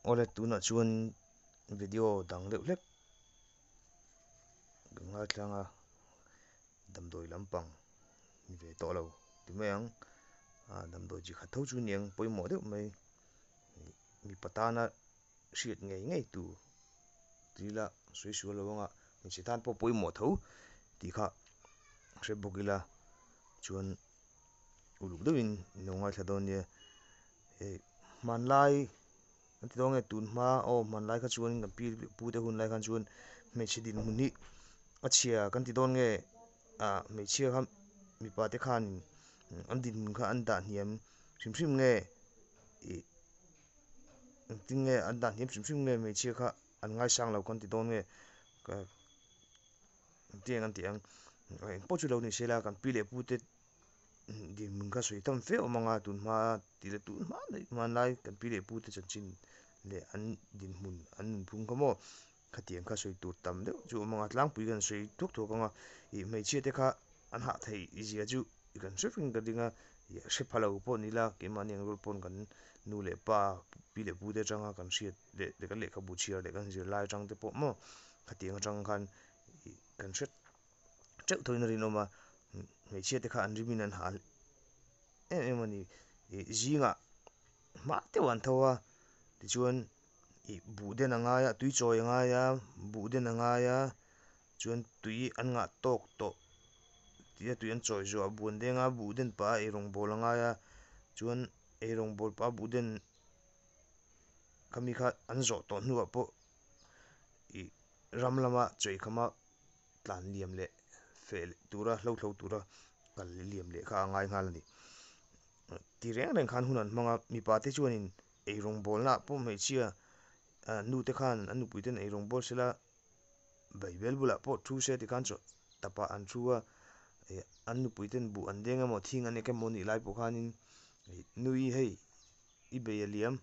Awle tunah chuan video dang deuh hlek kan ngaithlang a damdawi lampang ni ve tawh lo ti mai ang ah damdawi chi khat tho chu niang pawimawh deuh mai mipa tana hriat ngei ngei tur tila sawi sual lo anga hmeichhe tan pawh pawimawh tho tih kha hre bawk ila chuan. Uluk deuhin in lo ngaithla dawn nia. Hei hmanlai an ti dawn nge tun hma aw hmanlai kha chuan kan pi pu te hun lai khan chuan hmeichhe dinhmun hi a chhia kan ti dawn nge ah hmeichhia kha mipa te khan an dinhmun kha an dah hniam hrim hrim nge ih engtin nge an dah hniam hrim hrim nge hmeichhia kha an ngaisang lo kan ti dawn nge ka. Engtiang an tih ang eng pawh chu lo ni se la kan pi leh pu te dinhmun kha sawi tam fe awm ang a tun hma tih leh tun hma daih hmanlai kan pi leh pu te chanchin leh an dinhmun an nunphung kha maw khatiang kha sawi tur tam deuh chu awm ang a tlangpui kan sawi thuak thuak ang a ih hmeichhia te kha an hah theih zia chu kan hre vek in ka ding a ih hre pha lo pawh ni ila keimahni ang rual pawn kan nu leh pa pi leh pu te atanga kan hriat leh kan lehkhabu chhiar leh kan zirlai atang te pawh maw khatiang atang khan ih kan hre teuh tawhin a rinawm a hmeichhia te kha an rimin an hal em em a ni ih zingah hma deuh an tho a tichuan ih buh den a ngai a tui chawi a ngai a buh den a ngai a chuan tui an ngah tawk tawh tia tui an chawi zawh a buan deng a buh den pah a eirawng bawl a ngai a chuan eirawng bawl pah a buh den khami kha an zawh tawh hnuah pawh ih ram lama chawihkhama tlan liam leh feh leh tura hlo thlo tura kal liam leh kha a ngai nghal a ni. Ti reng reng khan hun an hmang a, mipa te chuanin eirawng bawlna ah pawh hmeichhia nu te khan an nupui ten eirawng bawl sela Baibel bulah pawh thu se tikhan chaw tapah an thu a, ih an nupui ten buh an deng emaw thing an ek emaw nih lai pawh khanin ih nui hei i bei a liam.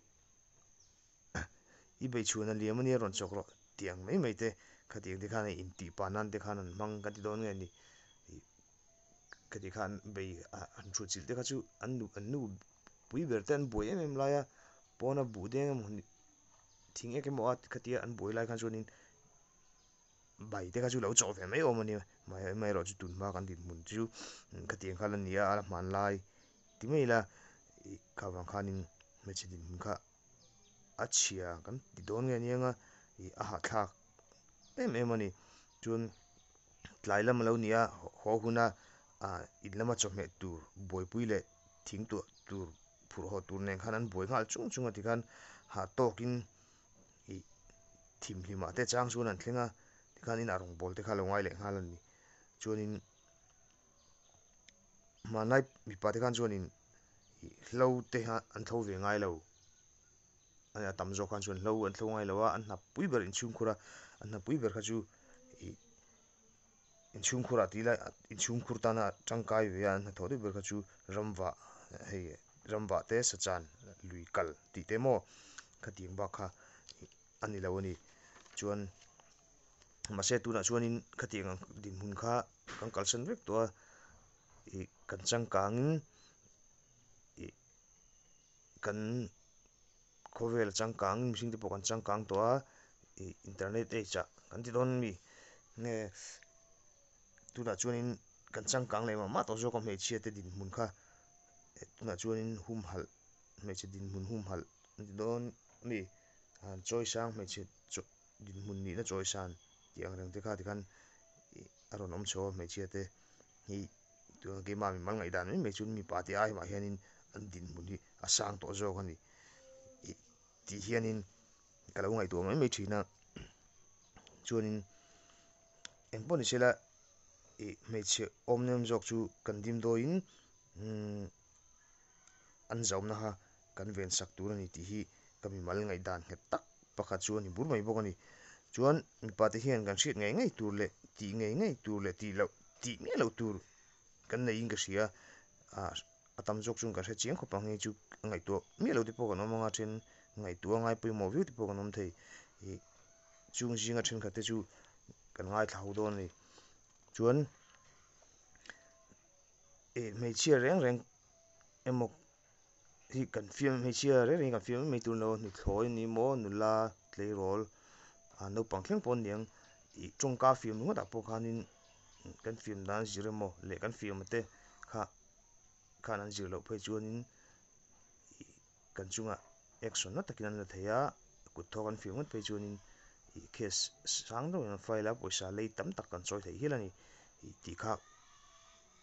I beichhuan a liam ania rawn chawk rawh tih ang mai mai te khatiang te khan in tih pa nan te khan an hmang ka ti dawn nge ni ih khati khan bei an thu chilh te kha chu an nu an nu pui ber te an buai em em lai a pawna buh deng emaw thing ek emaw a khatia an buai lai khan chuanin bai te kha chu lo chawh ve mai awm ania amaherawhchu tun hma kan dinhmun chu khatiang kha la ni a a la hmanlai ti mai ila ih kha vang khanin hmeichhe dinhmun kha. a chhia kan ti dawn nge aniang a ih a hahthlak em em a ni chuan tlai lam a lo ni a haw huna ah in lama chawhmeh tur buaipui leh thing tuah tur phurh haw tur nen khan an buai nghal chung chung a tikhan hah tawkin ih thimhlimah te chang chuan an thleng a tikhan inah rawngbawl te kha a lo ngai leh nghal a ni chuanin. Hmanlai mipa te khan chuanin ih hlo te kha an thlo ve ngai lo a tam zawk khan chuan hlo an thlo ngai lo a an hnap pui ber inchhungkhur a an hnap pui ber kha chu ih inchhungkhur ah tih ila inchhungkhur tana tangkai ve a an hnathawh deuh ber kha chu ramvah hei ramvah te sachan lui kal tih te maw khatiang bak kha a ni lo a ni chuan. Mahse tunah chuanin khatiang ang dinhmun kha kan kalsan vek tawh a ih kan changkangin ih kan khawvel changkang mihring te pawh kan changkang tawh a ih internet age ah kan ti dawn ami nge tunah chuanin kan changkang leh mah mah tawh zawk a hmeichhia te dinhmun kha tunah chuanin humhalh hmeichhe dinhmun humhalh an ti dawn ami chawisang hmeichhe chaw. Dinhmun nihna chawisan tih ang reng te kha tikhan ih a rawn awm chho a hmeichhia te hi tuna keimah mi mal ngaihdan mai mai chuan mipa te ai mah hianin an dinhmun hi a sang tawh zawk a ni ih tih hianin ka lo ngaihtuah mai mai thin a chuanin engpawh ni sela ih hmeichhe awm nem zawk chu kan dim dawiin umm. an zaumna kha kan ven sak tur a ni tih hi ka mimal ngaihdan nghet tak pakhat chu a ni bur mai bawk a ni. Chuan mipa te hian kan hriat ngei ngei tur leh tih ngei ngei tur leh tih loh tih miah loh tur kan neiin ka hria a, a tam zawk chuan kan hre chiang khawp ang hei chu a ngaihtuah miah lo te pawh kan awm anga then ngaihtuah a ngai pawimawh viau te pawh kan awm thei ih chung zinga thenkhat te chu kan ngaithla ho dawn a ni. Chuan ih hmeichhia reng reng emaw hi kan fiam hmeichhia reng reng hi kan fiam mai mai tur a ni lo nuthlawi a ni maw nula tleirawl ah naupang thleng pawh a ni ang ih tawngka fiam ringawt ah pawh khanin kan fiam dan a zir emaw leh kan fiam a te kha khan an zir loh phei chuanin ih kan chungah action na takin an la thei a kut thawk an fiam ngawt phei chuanin ih case sang deuhin an file a pawisa lei tam tak kan chawi theih hial a ni ih tih kha.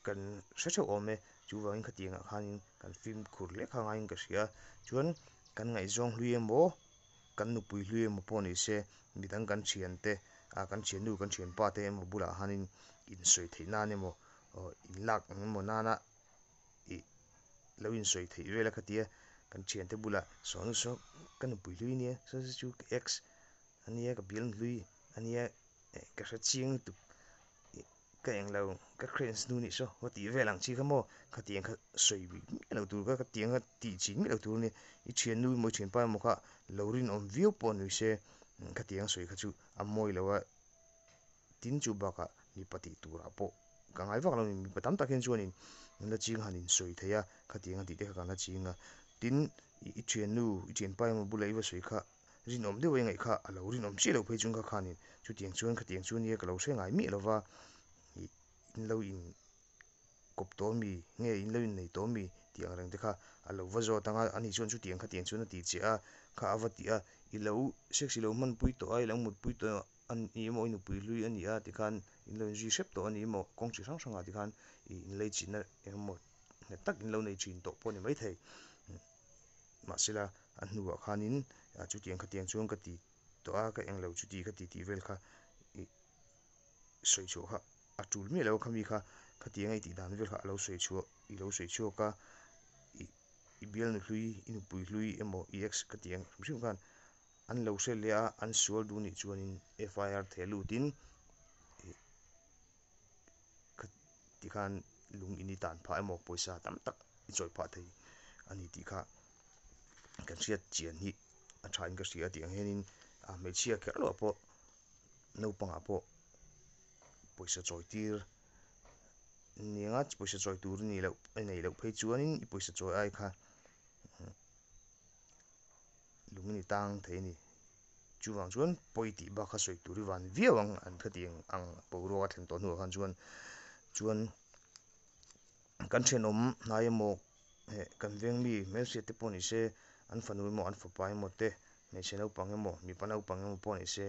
Kan hre theuh awm e, chuvangin khatiang ah khanin kan fimkhur hle kha ngaiin ka hria. Chuan kan ngaihzawng hlui emaw, kan nupui hlui emaw pawh ni se, midang kan thian te, ah kan thiannu kan thianpa te emaw bulah khanin insawi theih nan emaw, aw inlak ang emaw nana ih lo insawi theih vel a khatia kan thiante bulah saw nu saw ka nupui hlui ania, saw chu ka ex ania, ka bialnu hlui ania, ka hre chiang lutuk. Ka eng lo, ka cranes nu nih saw va tih vel ang chi kha maw? Khatiang kha sawi miah lo tur kha, khatiang kha tih chin miah lo tur a ni. I thiannu emaw i thianpa emaw kha lo rinawm viau pawh ni se, khatiang sawi kha chu a mawi lo a. Tin chu bakah mipa tih turah pawh ka ngai vak lo a ni. Mipa tam tak hian chuanin an la ching han insawi thei a, khatiang a tih te kha kan la ching a. Tin, i thiannu, i thianpa emaw bula i va sawi kha Rinawm deuh a ngaih kha a lo rinawm chiah lo phei chung kha khanin chutiang chuan khatiang chu nia ka lo hre ngai miah lova ih in lo in kawp tawh ami nge in lo in nei tawh ami tih ang reng te kha a lo va zawt ang a ani chuan chutiang khatiang chuan a ti che a kha a va ti a i lo sex i lo hmanpui tawh a i lo mutpui tawh a ni emaw i nupui hlui a ni a tikhan in lo inzui hrep tawh a ni emaw kawng chi hrang hrangah tikhan ih inleichhitna eng emaw nghet tak in lo nei thin tawh pawh a ni maithei. Mahsela a hnuah khanin chutiang khatiang chuan ka ti tawh a, ka englo chuti ka ti tih vel kha ih sawi chhuah kha a tul miah lo a, khami kha khatianga i tih dan vel kha a lo sawi chhuah i lo sawi chhuak a, ih i bialnu hlui i nupui hlui emaw i ex ka tih ang hrim hrim khan an lo hre leh a, an sual duh nih chuanin FIR theh lutin ih kha tikhan lung in i tan phah emaw pawisa tam tak i chawi phah thei a ni tih kha kan hriat chian hi a tha in ka hria tih ang hianin a hmeichhia kher loh pawh naupangah pawh pawisa chawi tir nia pawisa chawi tur a nih loh a neih loh phei chuanin i pawisa chawi ai kha lung in i tang thei a ni. Chuvang chuan pawi tih bak kha sawi tur i van viau ang an khatiang ang boruak a thlen tawh hnuah khan chuan chuan kan thenawm hnai emaw heh kan veng mi hmelhriat te pawh ni se an fanu emaw an fapa emaw te hmeichhe naupang emaw mipa naupang emaw pawh ni se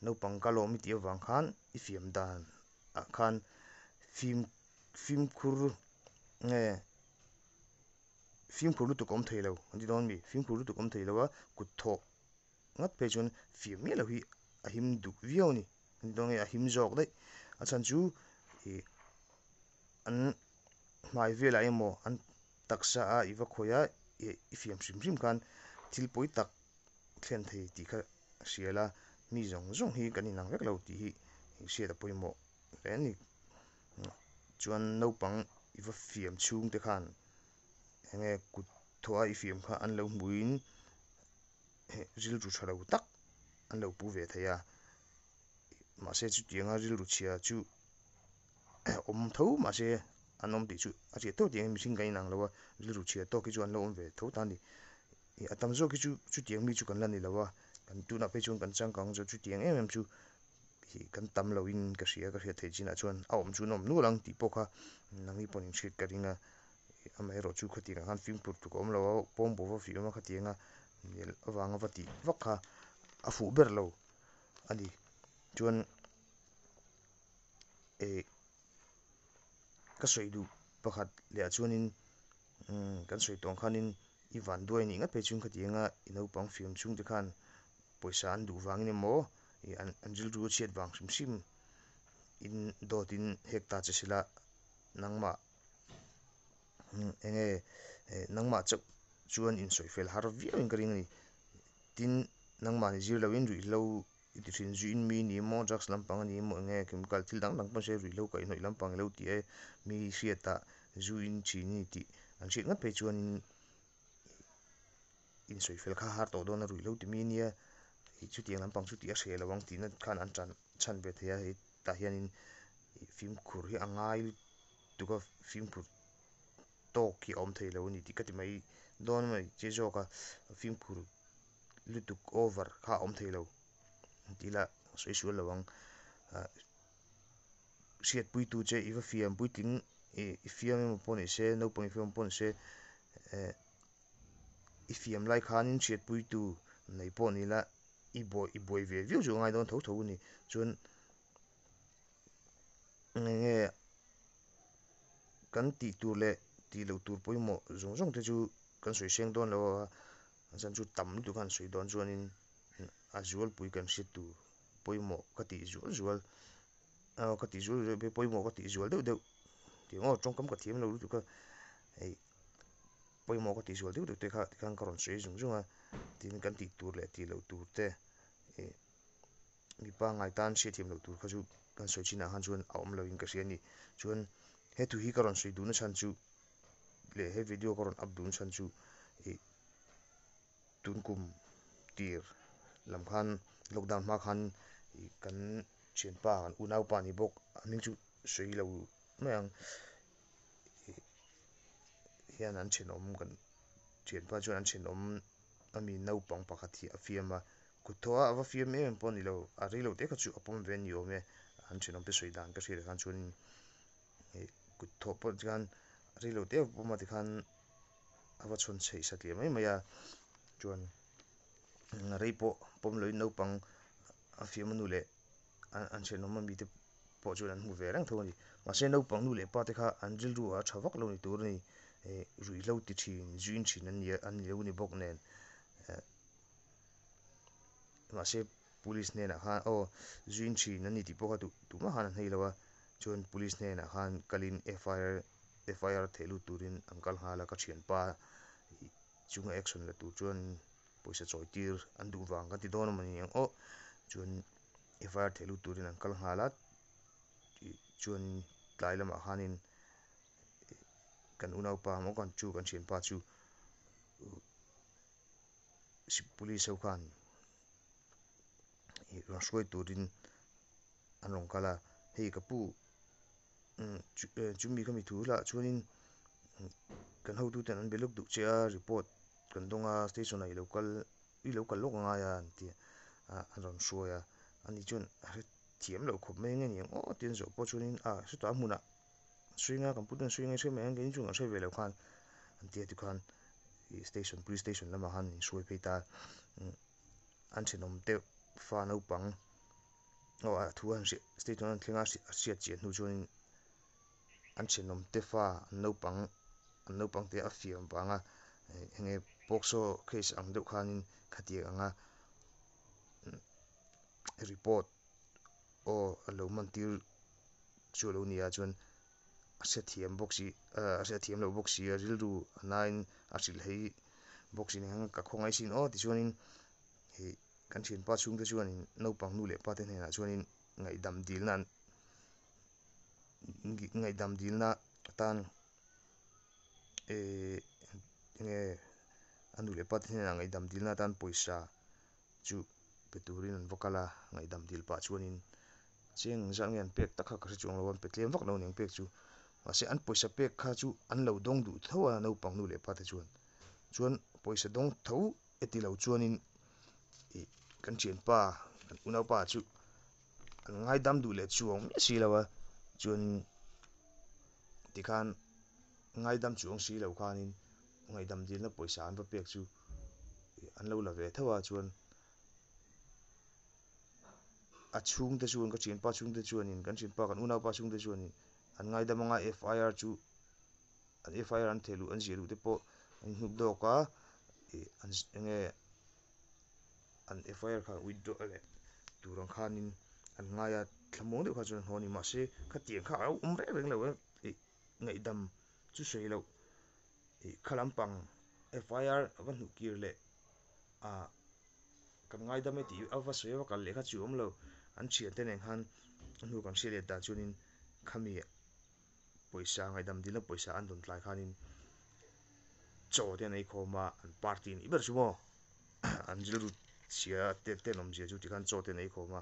naupang ka lawm i tih avang khan i fiam dan ah khan fim fimkhur nge fimkhur lutuk awm thei lo an ti dawn a mi fimkhur lutuk awm thei lo a kut thawh ngat phei chuan fiam miah lo hi a him duh viau a ni an ti dawn nge a him zawk daih a chhan chu ih an hmai velah emaw an taksa a i va khawih a ih i fiam hrim hrim khan thil pawi tak thlen thei tih kha hria la mi zawng zawng hi kan inang vek lo tih hi hriat a pawimawh hle a ni chuan naupang i va fiam chhung te khan eng nge kut thawh a i fiam kha an lo hmuhin rilru tha lo tak an lo pu ve thei a mahse chutianga rilru chhia chu awm tho mahse an awm tih chu a hriat tho tih ang mihring kan inang lo a rilru chhia tawk hi chu an lo awm ve tho ta a ni a tam zawk hi chu chutiang mi chu kan la ni lo a kan tunah phei chuan kan changkang chu chutiang em em chu ih kan tam lo in ka hria ka hriat theih chinah chuan a awm chu an awm nual ang tih pawh kha nangni pawhin in hriat ka ring a. Amaherawh chu khatiangah khan fimkhur tuk a awm lo a, pawng bawh va fiam a khatianga nel avanga va tih vak kha a fuh ber lo a ni. Chuan eh ka sawi duh pakhat leh ah chuanin umm kan sawi tawh ang khanin i vanduai anih ngat phei chuan khatianga i naupang fiam chhungte khan pawisa an duh vangin emaw ih an rilru a chhiat vang hrim hrim in dawtin hek ta che sela nangmah. Enge nangmah chauh chuan insawi fel har viau in ka ring a ni. Tin, nangmah ni zir loin ruihhlo i ti thin zuiin mi ni emaw drugs lampang a ni emaw enge chemical thil dang dang pawh se ruihhlo kaihhnawih lampang i lo ti e mi hriatah zu in thin i ni tih an hriat ngat phei chuanin insawi fel kha har tawh dawn a ruihhlo ti mi ania ih chutiang lampang chu tih a hreh lo ang tihna khan an tan chhan ve thei a hetah hianin ih fimkhur hi a ngai lutuk a fimkhur tawk hi a awm thei lo a ni tih ka ti mai. dawn mai che zawk a, fimkhur lutuk over kha a awm thei lo tih ila sawi sual lo ang. Hriatpuitu che i va fiam puitling i fiam emaw pawh ni se naupang i fiam emaw pawh ni se i fiam lai khanin hriatpuitu nei pawh ni ila i buai i buai ve viau chu a ngai dawn tho tho a ni chuan eng nge kan tih tur leh tih loh tur pawimawh zawng zawng te chu kan sawi seng dawn lo a a chhan chu tam lutuk khan sawi dawn chuanin a zualpui kan hriat tur pawimawh ka tih zual zual aw ka tih zual zual pawimawh ka tih zual deuh deuh tih ang aw tawngkam ka thiam lo lutuk a hei pawimawh ka tih zual deuh deuh te kha tikhan ka rawn sawi zung zung a tin kan tih tur leh tih loh tur te ih mi pangngai tan hriatthiam loh tur kha chu kan sawi chinah khan chuan a awm lo in ka hria a ni chuan he thu hi ka rawn sawi duhna chhan chu leh he video ka rawn up duhna chhan chu ih tun kum tir lam khan lockdown hma khan ih kan thianpa kan unaupa ni bawk a hming chu sawi lo mai ang ih hian an thenawm kan thianpa chuan an thenawm a mi naupang pakhat hi a fiam a kut thaw a va fiam em em pawh a ni lo a rei lo te kha chu a pawm ve a ni awm e an thenawm te sawi dan ka hriat ah khan chuan ih kut thawh pawh chuan rei lo te a pawm a tikhan a va chhawn chheih satliah mai mai a chuan rei pawh pawm loin naupang a fiam a nu leh an thenawm ami te pawh chuan an hmu ve reng tho a ni mahse naupang nu leh pa te kha an rilru a tha vak lo ni tur a ni ih ruihhlo ti thin zuin thin an ni a an ni lo ni bawk nen eh mahse police hnenah khan aw zuin thin an ni tih pawh kha duh tumah khan an hei lo a chuan police hnenah khan kalin F_I_R F_I_R theh lut turin an kal nghal a ka thianpa ih chunga action la tur chuan pawisa chawi tir an duh vang kan ti dawn a mawni ang aw chuan F_I_R theh lut turin an kal nghal a ih chuan tlai lamah khanin kan unaupa maw kan chu kan thianpa chu police ho khan ih rawn hruai turin an rawn kal a hei ka pu chumi khami thu lah chuanin kan hotuten an be lawk duh che a report kan dawng a station ah i lo kal i lo kal lawk angai a an ti a an rawn hruai a ani chuan a hre thiam loh khawp mai nge ni ang aw tih an zawh pawh chuanin a chutah hmunah suinga kan puten suinga i hre mai ang keini chu kan hre ve lo khan an ti a tikhan ih station police station lamah khan min hruai phei ta an thenawm deuh fa naupang aw a thu an hriat station an thleng a a hriat chian hnu chuanin an thenawm te fa an naupang an naupang te a fiam vanga eng nge pawkso case ang deuh khanin khatiang anga report aw a lo man tir chu a lo ni a chuan a hrethiam bawk si ah a hrethiam loh bawk si a rilru a nain a hrilh hei bawk si nen ka khawngaih sin aw tichuanin ih kan thianpa chhungte chuanin naupang nu leh pa te hnenah chuanin ngaihdam dilna an ngaihdam dilna atan ehh enge a nu leh pa te hnenah ngaihdam dilna atan pawisa chu pe turin an va kal a ngaihdam dil pah chuanin cheng zat nge an pek tak kha ka hre chuang lo a an pe tlem vak lo aniang pek chu mahse an pawisa pek kha chu an lo dawng duh tho a naupang nu leh pa te chuan chuan pawisa dawng tho heti lo chuanin ih kan thianpa kan unaupa chu an ngaidam duh leh chuang miah si lo a chuan tikhan ngaidam chuang si lo khanin ngaihdam dilna pawisa an va pek chu an lo la ve tho a chuan a chhungte chuan ka thianpa chhungte chuanin kan thianpa kan unaupa chhungte chuanin an ngaidam anga F_I_R chu an F_I_R an theh luh an ziah luh te pawh an inhnuk dawk a ih an eng nge an F_I_R kha withdraw leh tur ang khanin an ngai a thlamuang deuh kha chuan an haw a ni mahse khatiang kha a lo awm reng reng lo a ih ngaihdam chu sawi loh ih kha lampang F_I_R a va hnuh kir leh ah kan ngaidam e tih a va sawi a va kal leh kha chu awm lo an thiante nen khan a hnu kan hriat let dan chuanin khami pawisa ngaihdam dilna pawisa an rawn tlai khanin chaw te an ei khawm a an party a nih ber chu maw an rilru chhia te tenawm zia chu tikhan chaw te an ei khawm a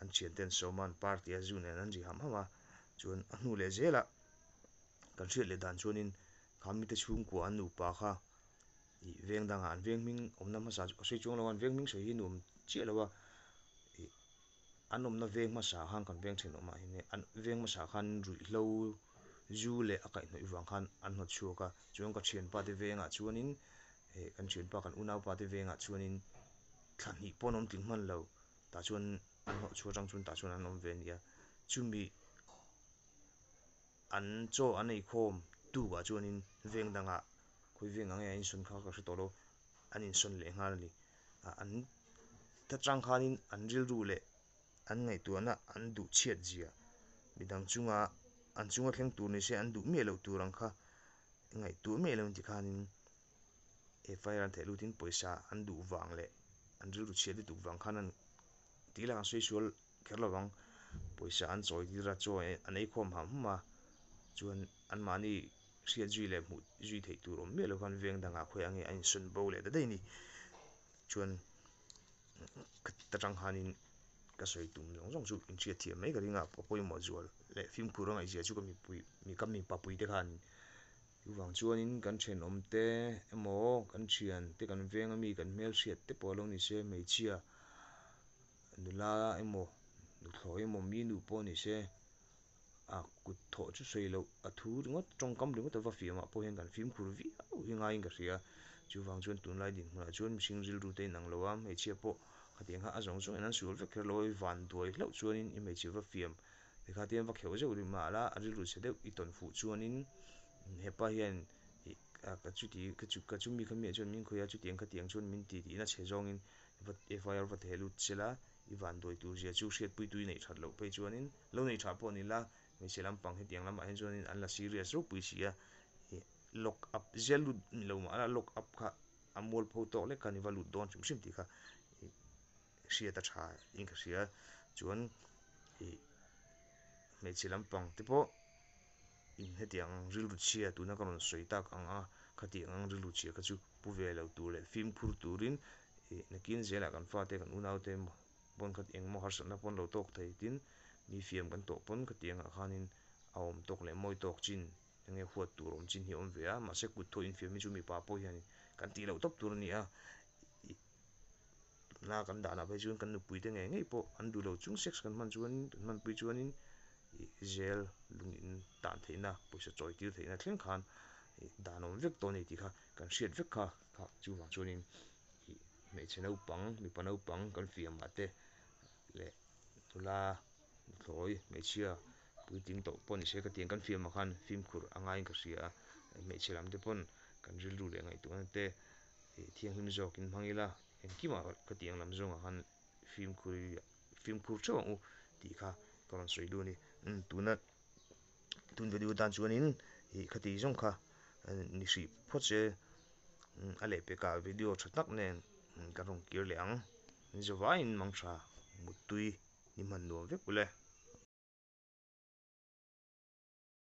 an thiante an sawm a an party a zu nen an ri ham ham a chuan a hnu leh zelah kan hriat leh dan chuanin kha mite chhungkua an nupa kha. Ih veng dangah an veng hming awmna hmasa chu ka sawi chuang lo a, an veng hming sawi hi nuam chiah lo a, ih an awmna veng hmasa khan kan veng thenawmah hian an veng hmasa khan ruihhlo zu leh a kaihhnawih vang khan an hnawt chhuak a, chuan ka thianpa te vengah chuanin eh kan thianpa kan unaupa te vengah chuanin thla hnih pawh an awm tling hman lo tah chuan an hnawh chhuah atang chuan tah chuan an awm ve a ni a, chumi an chaw an eikhawm tukah chuanin veng dangah khawi veng ang nge an insawn kha ka hre tawh lo an insawn leh nghal a ni an ta chang khanin an rilru leh an ngaihtuahna an duh chhiat zia midang chunga an chunga thleng tur ni se an duh miah loh tur ang kha ngaihtuah miah lo in tikhanin FIR an theih lutin pawisa an duh vang leh an rilru chhiat lutuk vang khan an tih lak an sawi sual kher lo vang pawisa an chawi tir a chaw an ei khawm ham ham a chuan anmahni hriat zui leh hmuh zui theih tur awm miah lo khan veng dangah khawiah nge a insawn bo leh ta daih a ni. Chuan ka tang khanin ka sawi tum zawng zawng chu inhriat thiam mai ka ring a, a pawimawh zual leh fimkhur a ngaihzia chu ka mipui ka mipa pui te khan chuvang chuanin kan thenawm te emaw kan thian te kan veng ami kan hmelhriat te pawh a lo ni se hmeichhia nula emaw nuthlawi emaw mi nu pawh ni se a kut thawh chu sawi loh a thu ringawt tawngkam ringawt ava fiamah pawh hian kan fimkhur viau hi ngaiin ka hria chuvang chuan tunlai dinhmunah chuan mihring rilru te inang lo a hmeichhia pawh khatiang kha a zawng zawngin an sual vek kher lo a i van duai hlauh chuanin i hmeichhe va fiam tikha tian va kheuh zeuh rih mah la a rilru chhe deuh i tawn fuh chuanin hepa hian ih ka chuti ka chu ka chumi kha miah chuan min khawih a chutiang khatiang chuan min ti tihna chhe zawngin va FIR va theh lut sela i van duai tur zia chu hriatpuitu i neih that loh phei chuanin Lo nei tha pawh ni la, hmeichhe lampang hetiang lamah hian chuanin an la serious ropui si a, ih lock up zial lut ni lo mah la lock up kha a mualpho tawk lek khan i va lut dawn hrim hrim tih kha ih hriat a tha in ka hria chuan ih hmeichhe lampang te pawh in hetiang rilru chhia tuna ka rawn sawi tak ang a khatiang ang rilru chhia kha chu pu ve lo tur leh fimkhur turin ih nakin zelah kan fate kan unaute emaw pawn khat engmaw harsatna pawn lo tawk thei tin mi fiam kan tawh pawn khatiang ah khanin a awm tawk leh mawi tawk chin enge huat tur awm chin hi a awm ve a mahse kut thawh infiam hi chu mipa pawh hian kan tih loh tawp tur a ni a ih tunlai kan danah phei chuan kan nupui te ngei ngei pawh an duh lo chung sex kan hman chuan kan hmanpui chuanin ih zel lung in tan theihna pawisa chawi tir theihna thleng khan ih dan awm vek tawh a ni tih kha kan hriat vek kha kha chuvang chuanin ih hmeichhe naupang mipa naupang kan fiamah te leh nula nuthlawi hmeichhia puitling tawh pawh ni se ka tiang kan fiamah khan fimkhur a ngaiin ka hria a hmeichhe lam te pawn kan rilru leh ngaihtuahna te ih thianghlim zawkin hmang ila engkimah ka tiang lam zawngah khan fimkhur fimkhur theuh ang u tih kha ka rawn sawi duh a ni tuna tun video tan chuanin ih khati zawng kha ni hrih phawt se a lehpekah video tha tak nen kan rawn kir leh ang. Ni zavaiin mang tha muttui ni hman nuam vek ule.